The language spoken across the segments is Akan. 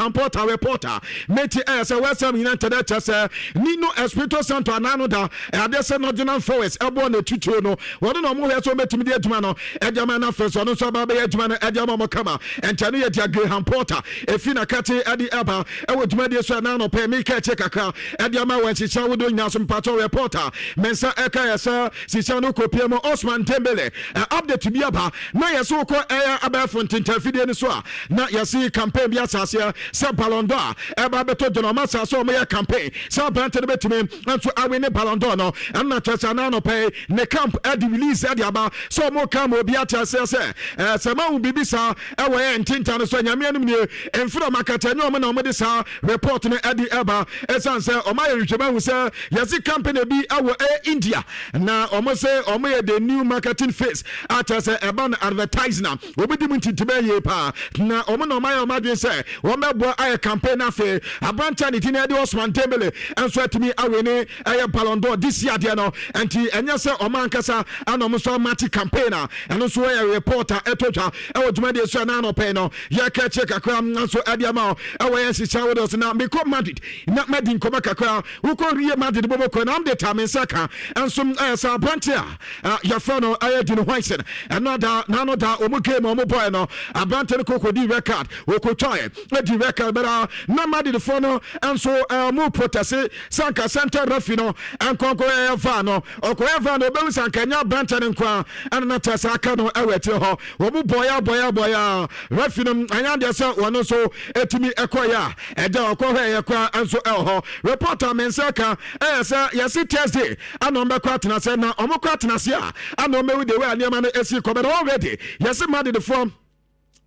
Graham Potter reporter meti ɛyɛ sɛ West Ham United ɛkyɛ sɛ Nuno Espirito Santo anano da ɛadeɛ sɛ Nottingham Forest ɛbɔ ne tutuo no, wɔn na wɔn hwɛ sɛ wɔbɛtumi de adwuma no ɛde ama no. Afei so ɔno nso aba bɛyɛ adwuma no ɛde ama wɔn kama. Ɛnkyɛn no yɛ dia Graham Potter efi na kate ɛde ɛba ɛwɔ dwumadie so ɛna anɔpɛ meka akyi kakra ɛde ama wɔn nhyehyɛ ahodoɔ nyinaa so. Mpatɔ reporter mensa ɛka yɛ sɛ sisia no kɔpie mu Osman Dembele update bi aba na yɛsɛ wokɔ ɛyɛ abɛɛfo ntentafidie no so a, na yɛse campaign bi asaseɛ sɛ Ballon d'Or a ɛba bɛtɔ dwene ɔma saa sɛ ɔmoyɛ campaign sɛ aberante no bɛtumi nso awe ne Ballon d'Or no. Ɛno na kyerɛ sɛ ana anɔpɛ ne camp ɛde release ɛde aba sɛ ɔmo ka ma obi ate aseɛ sɛ sɛ ma wo biribi saa ɛwɔ yɛ ntenta no so. Nyame anim nie, mfiri ɔmo akata ɛnyɛ ɔmo na ɔmo de saa report no ɛde ɛba, ɛsiane sɛ ɔmo ayɛ nhwehwɛmu ahu sɛ yɛse company bi ɛwɔ ɛyɛ India na ɔmo sɛ ɔmo yɛ the new marketing face a kyerɛ sɛ ɛba no advertise na obi di mu ntintim yie paa, na ɔmo na ɔmo ayɛ ɔmo adwene sɛ wɔn bɛboa ayɛ campaign. Na afei aberante a ne din ɛde Osman Dembele nso atumi awe ne ɛyɛ Ballon d'Or this year adeɛ no. Nti ɛnyɛ sɛ ɔmo ankasa ana ɔmo nso amati campaign a ɛno nso ɛyɛ report a ɛtɔ dwa ɛwɔ dwumadie so. Ɛna anɔpɛ no yɛka akyire kakra nso ɛde ama ɛwɔ yɛn nhyehyɛ ahodoɔ so. Na mekɔ Madrid na madi nkɔmɔ kakra. Wokɔ Real Madrid bɔbɔ kɔ na amde ta me nsa ka nso ɛyɛ sɛ aberante a yɛfrɛ no ɛyɛ Dean Huijsen, ɛno ada n'ano da ɔmo game a ɔmo bɔɛ no, aberante no kɔkɔdi red card, wɔkɔtwaeɛ adi red card bɛra na Madridfoɔ no nso ɔmo protest sɛ anka center referee no nkɔnkɔ ɛyɛ VAR no, ɔkɔyɛ VAR no, ɔbɛhu sɛ anka ɛnyɛ aberante no nko a ɛna na kyerɛ sɛ aka no ɛwɔ akyire hɔ. Wɔn bɔyɛ bɔyɛ bɔyɛ, referee no anyɛ adeɛ sɛ wɔn nso ɛtumi ɛkɔyɛ a ɛgya ɔkɔ hɔ ɛyɛ koraa nso ɛwɔ hɔ. Reporter me nsa ka ɛyɛ sɛ yɛsi Thursday ana ɔmo bɛkɔ atena ase, na ɔmo kɔ atena ase a ana ɔmo ewu de wei a nneɛma no esi kɔ bɛrɛ. Already yɛsi Madridfoɔ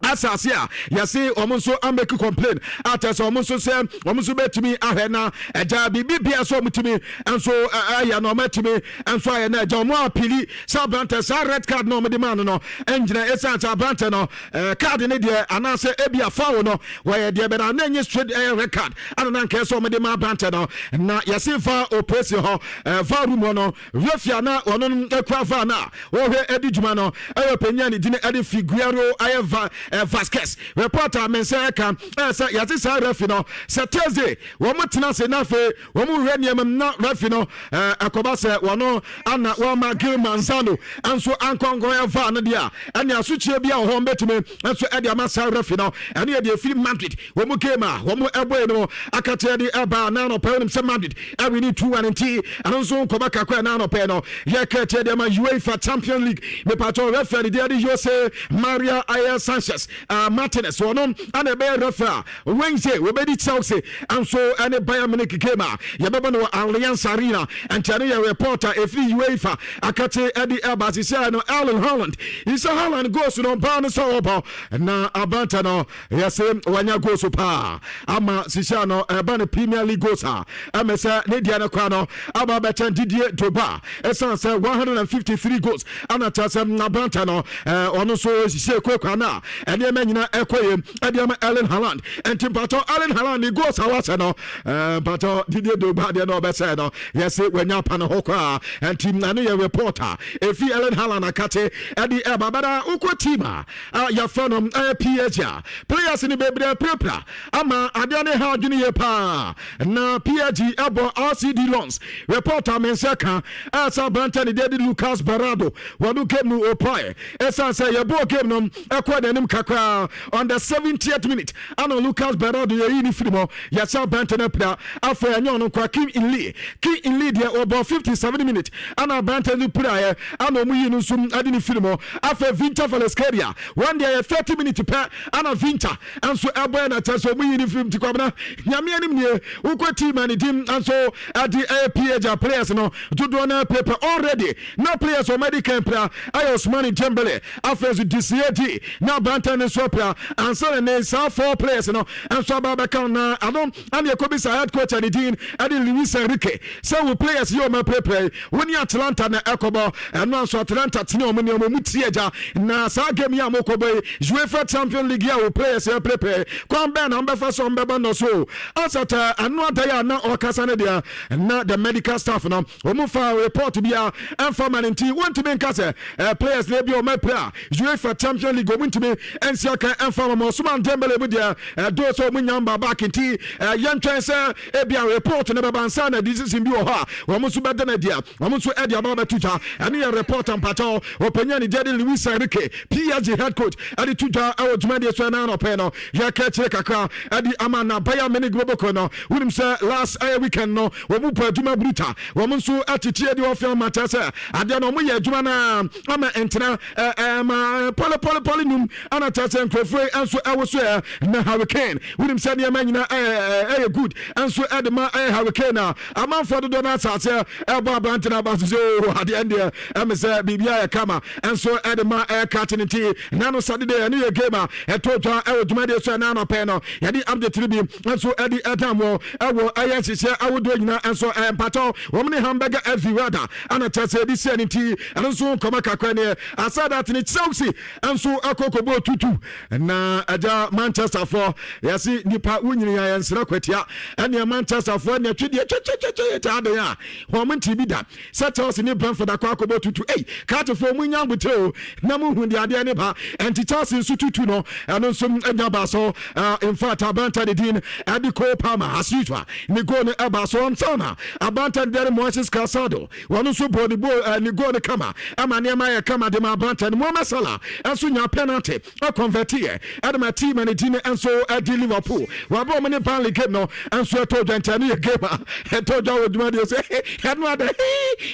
asase a yɛse ɔmo nso a make complain atɛ sɛ ɔmo nso sɛ ɔmo nso bɛtumi ahwɛ na ɛgya biribi bia sɛ ɔmo tumi nso ɛyɛ na ɔmo atumi nso ayɛ na ɛgya ɔmo appeal sɛ aberantɛ saa red card na ɔmo de maa no ɛngyina, ɛsiane sɛ aberantɛ no card ne deɛ anaasɛ ebi a foul no wɔyɛ deɛ bɛrɛ na ɛnyɛ straight ɛyɛ red card ana na nkɛyɛ sɛ ɔmo de ma aberantɛ no. Na yɛse VAR operation hɔ, VAR room hɔ no, referee na ɔno ekura VAR na wɔhwɛ ɛdi dwuma no ɛyɛ panyin a ne din ɛde Figuero ayɛ va Vasquez. Reporter mensa ɛka ɛyɛ sɛ yɛte saa referee no sɛ Thursday wɔn tena ase na afei wɔn hwɛ nneɛma mu na referee no ɛkɔba sɛ wɔn ana wɔama Gil Manzano nso ankɔnkɔn ɛVAR no deɛ a, ɛne asokyie bi a wɔ hɔ mbɛtumi nso ɛde ama saa referee no. Ɛne yɛ deɛ efiri Madrid wɔn game a wɔn ɛbɔ yi no akakyɛ de ɛba na anɔpɛ wɔn sɛ Madrid ɛwi ne 2-1, nti ɛno nso nkɔba kakra na anɔpɛ no yɛka kyerɛ deɛ ma UEFA Champions League. Mepatɔ referee deɛ de Jose Maria ayɛ Sanchez Martinez, wɔn ana ɛbɛyɛ referee a Wednesday wɔbɛdi Chelsea nso ɛne Bayern Munich game a yɛbɛbɔ no wɔ Allianz Arena. Nti ɛno yɛ reporter ɛfiri UEFA akate ɛde ɛba. Sisi no Erling Haaland isɛ Haaland goals no baa no sɛ ɔbɔ na aberante no yɛse wanya goals paa ama sisia no ɛba no Premier League goals a ɛmɛ sɛ ne deɛ no kwa no aba bɛkyɛn Didier Drogba, ɛsiane sɛ 153 goals ana kyerɛ sɛ aberante no ɔno nso sisi kurakura no a ɛnneɛma nyinaa ɛkɔ yie ɛde ama Erling Haaland. Nti mpatɔ Erling Haaland ne goals a wasɛ no, mpatɔ Didier Drogba deɛ no ɔbɛsɛ no, yɛse wanya pa ne ho koraa. Nti ɛno yɛ report a ɛfi Erling Haaland akate ɛde ɛba bɛda. Wokɔ team a yɛfrɛ no ɛyɛ PSG a, players no bebree pirapira ama adeɛ ne ha adwene yie paa. Na PSG ɛbɔ RCD Lens, reporter me nsa ka ɛsɛ aberantɛ ne deɛ de Lucas Beraldo, wɔno game no ɔprae, ɛsiane sɛ yɛbɔɔ game no ɛkɔ n'anim kakraa, on the 70th minute ana Lucas Beraldo yɛyi ne firi mu, yɛsɛ aberantɛ no apira. Afei ɛnyɛ ɔno nkwa, Kim In Lee, Kim In Lee deɛ ɔbɔ 57 minute ana aberantɛ no piraeɛ ana ɔmo yi no nso ɛde ne firi mu. Afei Khvicha Kvaratskhelia, wɔn deɛ yɛ 30 minute pɛ ana Khvicha nso ɛbɔ yɛ na kyerɛ sɛ ɔmo yi ne firi mu. Ti kwabena Nyame anim nie, wokɔ team a ne din nso ɛde ɛyɛ PSG, players no dodoɔ no paper already na players ɔmo adi kan pira ɛyɛ Ousmane Dembele, afei nso DCAD na aberantɛ no nso apira ansa na ne saa four players no nso aba abɛka. Na ano ana ɛkɔbisa head coach a ne din ɛde Luis Enrique sɛ wo players yi ɔmo apirapira yi, wo ne Atalanta na ɛkɔbɔ, ɛno nso Atalanta tene ɔmo nneɛma ɔmo ti agya na saa game yi a mokɔbɔ yi, UEFA Champions League yi a wo players yɛ apirapira, kwan bɛn na mbɛfa so ɔmbɛba no so asata? Ɛno ada yi a na ɔkasa no deɛ, na the medical staff no wɔn fa report bi a ɛnfa ma ne, nti wɔntumi nka sɛ players na ebi ɔmo apira a UEFA Champions League wɔn ntumi. Ɛnsi aka ɛmfa ma Ousmane Dembele mu deɛ, ɛdo sɛ ɔmo nya mba back, nti yɛntwɛn sɛ ebia report no bɛba nsa na decision bi wɔ hɔ a wɔn nso bɛda no adi a wɔn nso ɛde aba abɛto dwa. Ɛno yɛ report mpakyɛw ɔpanyin a ne deɛ de Luis Enrique, PSG head coach, ɛde to dwa ɛwɔ dwumadie so. Ɛna anɔpɛ no yɛka akyire kakra ɛde ama na Bayern Munich boboko no, wonim sɛ last ɛyɛ weekend no wɔn mu bɔ adwuma bruta, wɔn nso ɛtete adi ɔfɛn ama kyerɛ sɛ adeɛ no wɔn yɛ adwuma naa ama ntena ɛɛ ma pɔle pɔle pɔle num ana kyerɛ sɛ nkurɔfoɔ yi nso ɛwɔ so. Ɛ na Harry Kane, wonim sɛ nneɛma nyinaa ɛyɛ good nso ɛde ma ɛyɛ Harry Kane a amanfoɔ dodoɔ no asase ɛbɔ aberante no aba so sɛ oo, adeɛ deɛ ɛmɛ sɛ biribiara yɛ kama nso ɛde ma ɛyɛ krakye no. Nti nano Saturday ɛno yɛ game a ɛtɔ dwa ɛwɔ dwumadie so. Ɛna anɔpɛ no yɛde update no bi nso ɛde ɛdam wɔ ɛwɔ ɛyɛ nhyehyɛ ahodoɔ nyinaa nso. Mpakyɛw, wɔn ne Hamburger SV Werder ana kyerɛ sɛ ɛde si ɛno, nti ɛno nso nkɔmɔ kakra neɛ aside that ne Chelsea nso akɔkɔbɔ tutu na agya Manchester foɔ yɛse nipa wonyini a yɛnsrɛ kwatia. Ɛneɛ Manchester foɔ ɛneɛ twedeɛ twɛtwɛtwɛtwɛ yɛ taa den a wɔn nti bi da sɛ Chelsea ne Brentford akɔ akɔbɔ tutu. Ei, kratefoɔ mu nya abotire o na mu hu deɛ adeɛ ne ba. Ɛnti Chelsea nso tutu no ɛno nso anya ba so. In fact, aberante de din ɛde Cole Palmer, as usual ne goal no ɛba so ansa na aberante de Moises Caicedo, wɔn nso bɔ ne goal, ne goal no kama ɛma nneɛma yɛ kama de ma aberante no. Mohamed Salah ɛnso nya penalty ɛconvert yɛ ɛde ma team ne din nso ɛde Liverpool. Wɔabɔ wɔn ne Burnley game no nso ɛtɔ dwa, nkyɛn no yɛ game a ɛtɔ dwa wɔ dwumadie so. Ɛno ada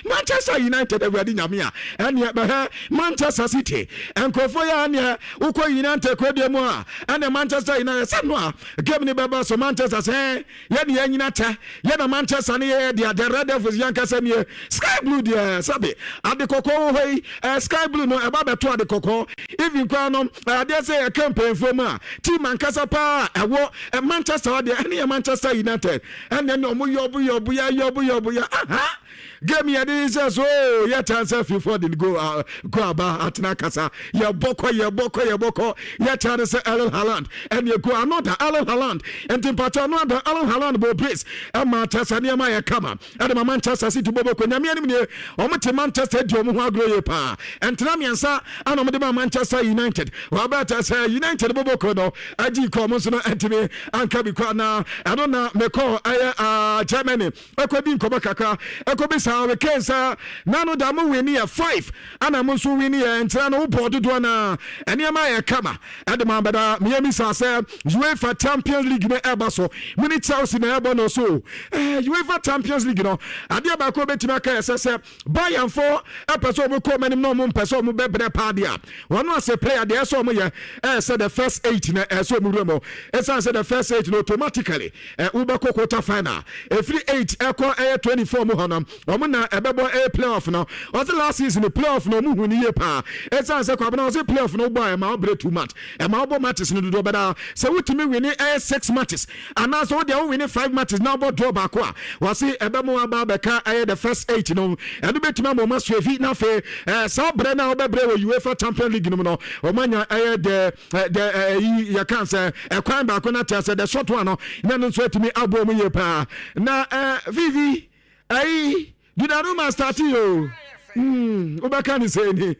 Manchester United, Awurade Nyame a ɛneɛ bɛhɛ Manchester City nkurɔfoɔ yɛ ɛneɛ wokɔ United kuro mu a ɛneɛ Manchester United sɛ no a game ne bɛba so. Manchester sɛ yɛne yɛn nyina kyɛ yɛna Manchester ne yɛyɛ deɛ the Red Devils yɛnkasa nie. Sky blue deɛ, sɛbe ade kɔkɔɔ wɔ hɔ yi, sky blue no ɛba bɛto ade kɔkɔɔ. Even koraa no, adeɛ sɛ yɛka mpanyinfoɔ mu a, team ankasa paa ɛwɔ Manchester hɔ deɛ, ɛne yɛ Manchester United. Ɛne ɔmo yɔbo yɔbo yɛ yɔbo yɔbo yɛ aha game yɛde sɛ so yɛ kyɛn sɛ fifoɔ de go go aba atena kasa. Yɛbɔ kɔ, yɛbɔ kɔ, yɛbɔ kɔ, yɛ kyɛn sɛ Erling Haaland ɛne go another Erling Haaland. Nti mpakyɛ ɔno ada Erling Haaland bɔ brace ɛma kyɛ sɛ nneɛma yɛ kama ɛde ma Manchester City bɔbɔ kɔ. Nyame anim nie, ɔmo te Manchester di ɔmo ho agorɔ yie paa. Ɛntena mmiɛnsa ana ɔmo de ma Manchester United. Wɔabɛ kyɛ sɛ United bɔbɔ kɔ no agyi kɔ, ɔmo nso no ɛntumi anka bi kɔ ana. Ɛno na mekɔ ɛyɛ Germany ɛkɔdi nkɔmɔ kakra, ɛkɔbi saa wekɛn sɛ nano da mo win yɛ five ana mo nso win yɛ nkyerɛ no wobɔ dodoɔ na nneɛma yɛ kama ɛde ma bɛda. Meyɛ saa sɛ UEFA Champions League no ɛba so, mo ne Chelsea na ɛbɔ no so. UEFA Champions League no, adeɛ baako bɛtumi aka yɛ sɛ Bayernfoɔ ɛpɛ sɛ ɔmo kɔ ɔmo anim na ɔmo mpɛ sɛ ɔmo bɛbrɛ paa deɛ a, wɔn ase player deɛ ɛsɛ ɔmo yɛ ɛyɛ sɛ the first eight na ɛsɛ ɔmo wura mu, ɛsan sɛ the first eight no automatically wobɛkɔ quarter final. Ɛfiri eight ɛkɔ ɛyɛ 24 mu hɔ no, ɔmo na ɛbɛbɔ ɛyɛ playoff no. Ɔsɛ last season playoff no ɔmo hu ne yie paa, ɛsan sɛ Kwabena ɔsɛ playoff no bɔ a ɛma ɔbrɛ too much, ɛma ɔbɔ matches no dodoɔ bɛda. Sɛ wotumi win ɛyɛ six matches anaasɛ wode wo win five matches na wobɔ draw baako a, wɔse ɛbɛmo aba bɛka ɛyɛ the first eight no. Ɛno bɛtumi ama ɔma so efi na afei saa berɛ no a wobɛbrɛ wɔ UEFA Champions League no mu no, ɔma nya ɛyɛ the ɛyi yɛka sɛ ɛkwan baako no akyerɛ sɛ the short one no na no nso atumi aboɔ mu yie paa. Na vivi ɛyi Donnarumma start o, wobɛka ne sɛ ni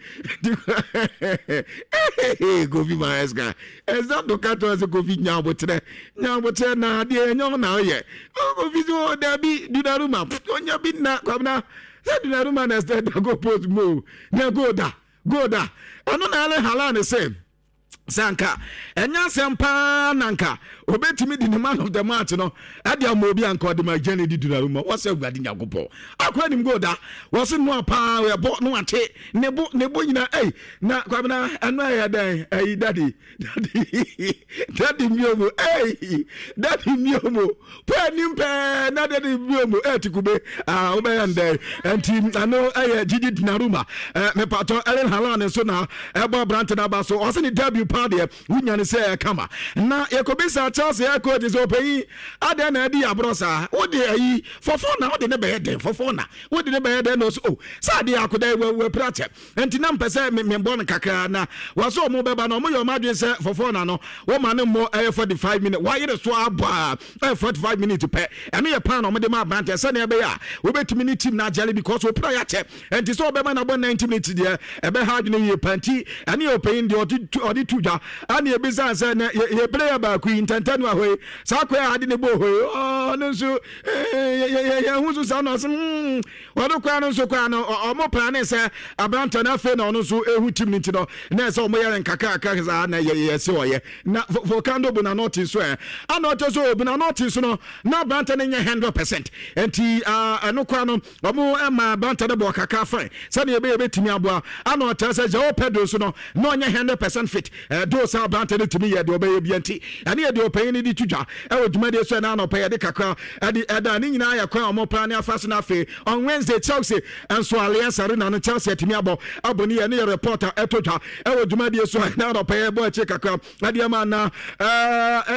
Kofi Maresca ɛsa do ka kyerɛ sɛ Kofi nya aboterɛ, nya aboterɛ na adeɛ ɛnyɛ wo na woyɛ. Kofi sɛ o dabi, Donnarumma ɔnya bi nna. Kwabena sɛ Donnarumma na ɛsɛ da go post mu o na go da go da. Ɛno na Erling Haaland sɛ anka ɛnyɛ asɛm paa na nka obetumi di ne man of the match no ɛde ama obi anka ɔde ma Gianluigi Donnarumma. Wɔsɛ Awurade Nyankopɔn akora nim goal da wɔse no a paa yɛbɔ no ate ne bo ne bo nyinaa. Ei, na Kwabena ɛno ɛyɛ dɛn? Ɛyi daddy, daddy, daddy miomo, ei, daddy miomo pɛ anim pɛɛ na daddy miomo ɛɛte kube aa wobɛyɛ ndɛn? Nti ɛno ɛyɛ Gigi Donnarumma. Mepatɔ Erling Haaland nso na ɛbɔ aberante no aba so. Ɔse ne debut paa deɛ wonya ne sɛ ɛkama na yɛkɔbisa. Chelsea head coach sɛ, ɔpanyin, adɛn na adi aborɔ saa? Wode ayi Fofana, wode ne bɛyɛ dɛn? Fofana, wode ne bɛyɛ dɛn? Na ɔsɛ, oh, sɛ adeɛ akoda yi wapira kyɛ, nti na mpɛ sɛ membɔ no kakra. Na wɔsɛ ɔmo bɛba na ɔmo yɛ ɔmo adwene sɛ Fofana no wɔma no mmɔ ɛyɛ 45 minutes, wayere so abɔ a ɛyɛ 45 minutes pɛ. Ɛno yɛ pan na ɔmo de ma aberanteɛ sɛnea ɛbɛyɛ a wobɛtumi ne team no agyɛle, because opira yɛ akyɛ, nti sɛ ɔbɛma no abɔ 90 minutes deɛ, ɛbɛha adwene yie pa. Nti ɛne yɛ ɔpanyin deɛ ɔde to dwa. Ɛne ebisa sɛ na yɛ player baako yi ntɛntɛn no ahɔ yi saa kɔ yɛ ade ne bɔ hɔ yi, ɔno nso yɛn ho so saa na ɔsɛ ɔno kora no nso kora no, ɔmo plan ne sɛ aberante no afei na ɔno nso ehu team no, nti no na ɛsɛ ɔmo yɛ nkakrakra saa na yɛ yɛ sɛ ɔyɛ. Na Facundo Buonanotte nso ɛ ana ɔkyɛ so Buonanotte nso no, na aberante no nyɛ 100%, nti ɛno kora no ɔmo ɛma aberante no bɔ kakra fine sɛdeɛ ɛbɛyɛ bɛtumi aboa. Ana ɔkyerɛ sɛ Joao Pedro nso no na ɔnyɛ 100% fit, ɛdo sɛ aberante no tumi yɛ deɛ ɔbɛyɛ bia. Nti ɛne yɛ deɛ ɔpanyin no de to dwa ɛwɔ dwumadie so. Ɛna anɔpɛ yɛde kakra ɛde ɛda ne nyinaa yɛ kwan a ɔmo plan ne afa so. No afei on Wednesday, Chelsea nso Allianz Arena no, Chelsea atumi abɔ abɔ ne yɛ ne yɛ reporter ɛto dwa ɛwɔ dwumadie so. Ɛna anɔpɛ yɛ bɔ akyi kakra ɛde ama. Na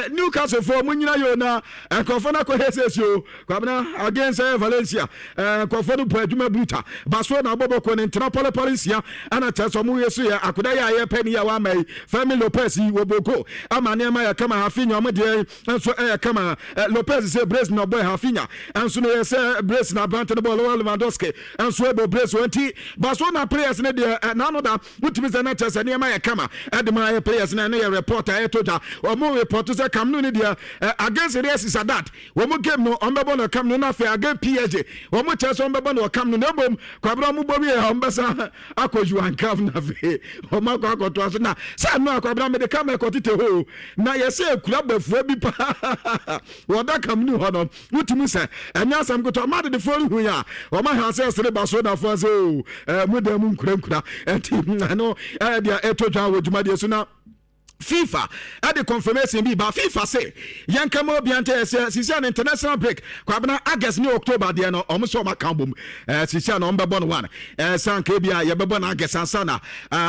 Newcastle foɔ mo nyina yɛ o, na nkurɔfoɔ no akɔhɛ sɛsi o, Kwabena, against Valencia, nkurɔfoɔ no bɔ adwuma bruta. Barcelona abɔbɔkɔ ne ntena pɔlepɔle nsia, ɛna kyerɛ sɛ ɔmo yɛ so yɛ akoda yɛ a yɛpɛ ne yɛ a wama yi. Fermin Lopez yi wɔbɔ goal ama nneɛma yɛ kama. Raphinha, ɔmo deɛ nso ɛyɛ kama. Lopez sɛ brace na ɔbɔ. Raphinha nso no yɛ sɛ brace na aberante no bɔ. Lewandowski nso ɛbɔ brace wɔn. Ti Barcelona players ne deɛ, n'ano da wotumi sɛ na kyerɛ sɛ nneɛma yɛ kama ɛde ma ɛyɛ players na ɛno yɛ report a ɛto dwa. Ɔmo report sɛ Camp Nou ne deɛ, against Real Sociedad wɔn game no, wɔn bɛbɔ no Camp Nou. Na afei against PSG, wɔn kyerɛ sɛ wɔn bɛbɔ no wɔ Camp Nou, na mmom Kwabena, wɔn bɔ wie a, wɔn bɛsa akɔ Johan Cruyff na afei wɔn akɔ akɔtoa so. Na sɛ ɛno akwabena mede kama ɛkɔ tete hɔ na yɛsɛ ekura bɛfua bi paa wɔda Camp Nou hɔ no, wotumi sɛ ɛnyɛ asɛm ketewa. Ma adedefoɔ no hu yi a, wɔn aha sɛ ɛsere ba so nafoɔ sɛ o mu dan mu nkurankura. Ɛnti ɛno ɛyɛ deɛ ɛtɔ dwa wɔ dwumadie so. Na FIFA ɛde confirmation bi ba. FIFA se yɛnka ma obia nkyɛ sɛ sisi an international break, Kwabena, August ne October deɛ no, ɔmo sɛ ɔmo aka bom. Sisi a na ɔmo bɛbɔ no one sanka bi a yɛbɛbɔ no August ansa na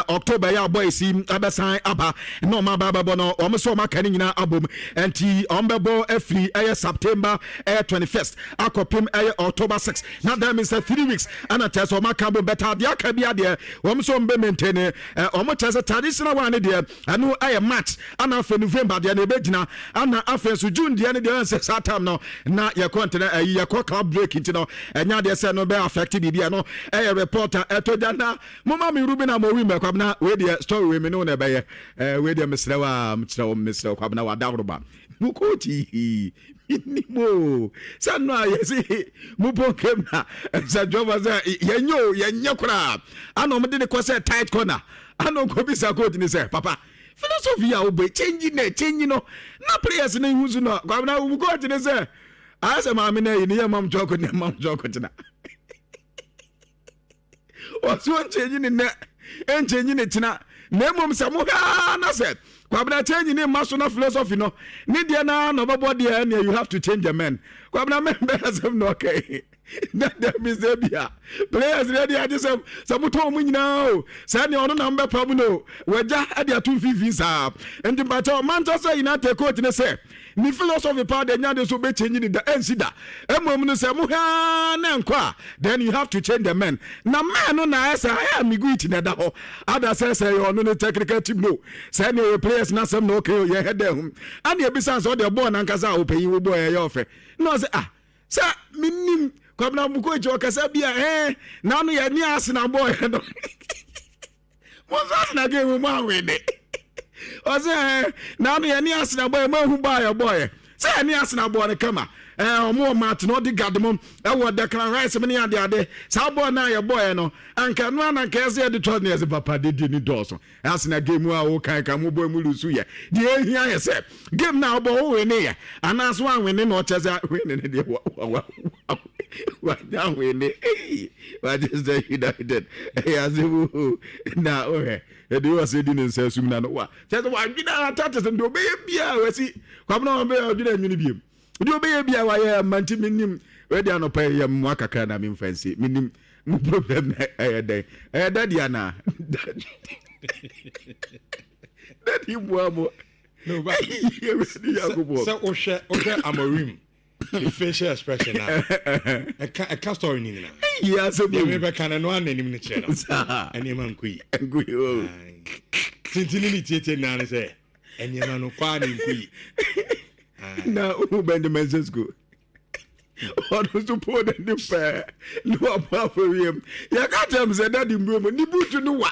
October yɛ abɔ esi ɛbɛsan aba na ɔmo aba abɛbɔ no. Ɔmo sɛ ɔmo aka ne nyinaa abom, nti ɔmo bɛbɔ afiri ɛyɛ September ɛyɛ 21st akɔpem ɛyɛ October 6, na that means sɛ 3 weeks ɛna kyerɛ sɛ ɔmo aka bom bɛta. Adeɛ aka bi adeɛ, wɔn nso ɔmo bɛ maintain. Ɔmo kyerɛ sɛ traditional one ne deɛ, ɛno ɛyɛ March, ana afei November deɛ no ɛbɛgyina, ana afei nso June deɛ no deɛ, ɛnsɛ saa time no na yɛkɔ ntena ɛyi yɛkɔ club break, nti no ɛnyɛ adeɛ sɛ no bɛ affect biribi. Ɛno ɛyɛ reporter ɛtɔ gya. Na moma me Ruben Amorim. Kwabena, wei deɛ story wei me ne wo na ɛbɛyɛ. Wei deɛ mesrɛ wo a, mesrɛ wo, mesrɛ wo, Kwabena, wadahoroba mo coach nim o, sɛ no a yɛsi mo pɔ game na nsɛntwerɛfoɔ sɛ yɛnyɛ o, yɛnyɛ koraa, ana ɔmo de ne kɔ sɛ tight corner, ana ɔkɔbisa coach ni sɛ, "Papa, philosophy a wobɛ change na change no na players no ihu so no?" Kwabena, wo coach ni sɛ ayɛ sɛ maame no ayi ne yɛ mam twɔko ne mam twɔko tena ɔso nkyɛnyi ne nnɛ, nkyɛnyi ne kyena, na mmom sɛ mohwɛ na sɛ Kwabena change ne mma so na philosophy no ne deɛ na na ɔbɛbɔ deɛ, ɛneɛ you have to change the men. Kwabena, mɛmbɛ asɛm na ɔkɛyi na dɛbi sɛ bia players ne deɛ agye sɛ motɔn mu nyinaa o, sɛ nea ɔno nam bɛpa mu no wagya de ato mfimfini saa. Nti mpakyɛw, Manchester United coach ne sɛ ne philosophy paa de nya de so bɛkyɛnyi ne da, ɛnsi da. Mmom no sɛ mohwɛ na nkɔ a, then you have to change the men. Na men no na ayɛ sɛ ayɛ ambiguity na ɛda hɔ ada sɛ yɛ ɔno ne technical team no sɛ ne ɛyɛ players na asɛm na ɔka yɛ hɛ dɛ ho. Ana ebisa sɛ ɔde bɔɔl nankasa a ɔpanyin wo bɔɔl ɛyɛ ɔfɛ na ɔsɛ ah, sɛ menim Kwabena mu coach ɔkasa bi a n'ano yɛ ne Arsenal bɔɔl yɛ no, mo nso Arsenal game mu awene. Ɔsɛ n'ano yɛ ne Arsenal bɔɔl mo ehu bɔɔl yɛ bɔɔl yɛ sɛ yɛ ne Arsenal bɔɔl no kama. Ɔmo wɔ Martin Odegaard mo ɛwɔ Declan Rice mo ne ade ade saa bɔɔl naa yɛ bɔɔl yɛ no, anka no ananka ɛsɛ yɛde tɔ ne yɛsɛ papa dede ne dɔɔso. Arsenal game a wɔkan ka mo bɔ mu lose yɛ deɛ, ehia yɛ sɛ game na ɔbɔ wo wene yɛ anaasɛ wanwene, na ɔkyɛ sɛ wene ne deɛ wanya wene. Manchester United ɛyɛ asɛm na wohwɛ ɛde wɔ sɛ di ne nsa sum na no wa kyɛ sɛ wadwene atate sɛ deɛ ɔbɛyɛ biaa wasi. Kwabena, ɔbɛyɛ ɔdwene anwene biom deɛ ɔbɛyɛ biaa wayɛ ma nti menim wɛde anɔpa yɛ mmoa kakra na memfa nsi. Menim mo problem na ɛyɛ dɛn, ɛyɛ daddy anaa daddy mmoa mo. No, but sɛ wohwɛ Amorim the facial expression na ɛka story ni nyinaa. Yi asɛm o. Deɛ mebɛka no ɛno ara n'anim no kyerɛ no. Nneɛma nkɔ yi. Nkɔ yi o. Tintini ne tietie nyinaa ne sɛ nneɛma no kɔ a ne nkɔ yi. Na wohu Benjamin Sesko. Ɔno nso poo n'anim pɛɛ ne wabɔ afɔwiem. Yɛka kyerɛ m sɛ dade mbue mu ne buutu no wa.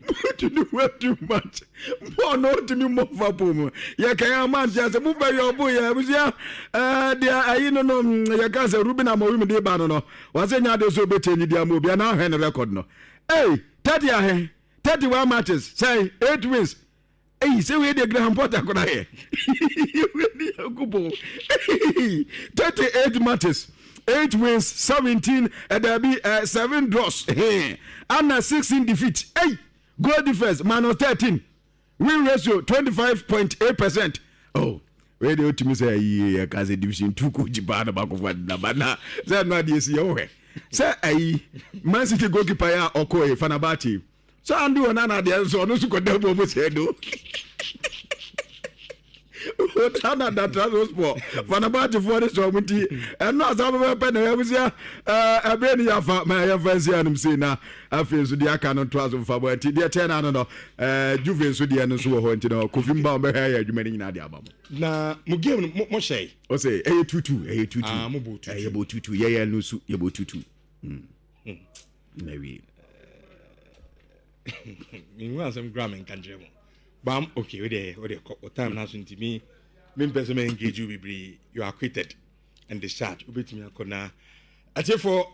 Buutu no wa too much. Bɔɔl no ɔntumi mmɔ fa poo mu. Yɛka yɛn ama nte ase mo bɛyɛ ɔbo yɛ abusua ɛɛ deɛ ayi no no yɛka sɛ Ruben Amorim de ba no no wɔsɛ nya adeɛ sɛ ɔbɛkyɛ nyi de ama obi anaa ahwɛ ne record no. Ei 30 ahe 31 matches sɛn 8 wins Eyi sɛ wei deɛ Graham Potter koraa yɛ. Wei ne Nyankopɔn. 38 matches, 8 wins, 17 ɛdaabi eh, 7 draws, hee, ana 16 defeat. Ei, goal difference minus 13, win ratio 25.8 percent. Oh, wei deɛ wotumi sɛ ayi yɛka sɛ division 2 coach paa na baakɔfo adenaba na sɛ ɛno adeɛ si yɛ wohwɛ sɛ ayi Man City goalkeeper yɛ a ɔkɔɛ Fenerbahce sɛ ande wɔ nana deɛ nso ɔno nso kɔda mu ɔmo sɛ no nana da Trabzonspor Fenerbahcefoɔ ne sɛ ɔmo nti ɛno asa bɛbɛpɛ na yɛabusua ɛberɛ ne yɛafa ma yɛmfa nsi anom sei na afei nso deɛ aka no ntoa so mfa bɔ nti deɛ kyɛn no ano no Juve nso deɛ no nso wɔ hɔ nti no Kofi mba ɔmbɛhwɛ ayɛ adwuma no nyinaa de ama mo. Na mo game no mo hyɛe. Ɔsɛ ɛyɛ tutu ɛyɛ tutu. Ah mo bɔ tutu. Ɛyɛ bɔ tutu yɛyɛ no su yɛ bɔ tutu. Mm. Na wie. Menhu asɛm koraa menka nkyerɛ mo. Bam okay wo deɛ wo deɛ kɔ wo time na so nti me mempɛ sɛ mɛ engage you bebree. You are acquitted and discharged. Wobɛtumi akɔ na atiefoɔ.